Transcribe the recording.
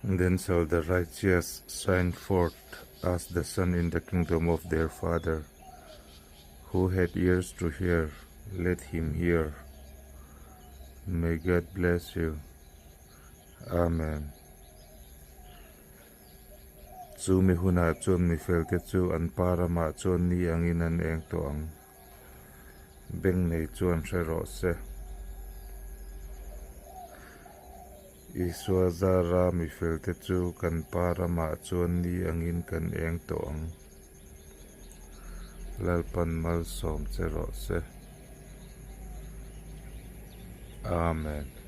Then shall the righteous shine forth as the sun in the kingdom of their Father. Who hath ears to hear, let him hear. May God bless you. Amen. Chu mi hunah chuan mi felte chu an pa ramah chuan ni angin an eng tawh ang. Beng nei chuan hre rawh se. Isua zara mi felte chu kan pa ramah chuan ni angin kan eng tawh ang. Lalpan malsawm che rawh se. Amen.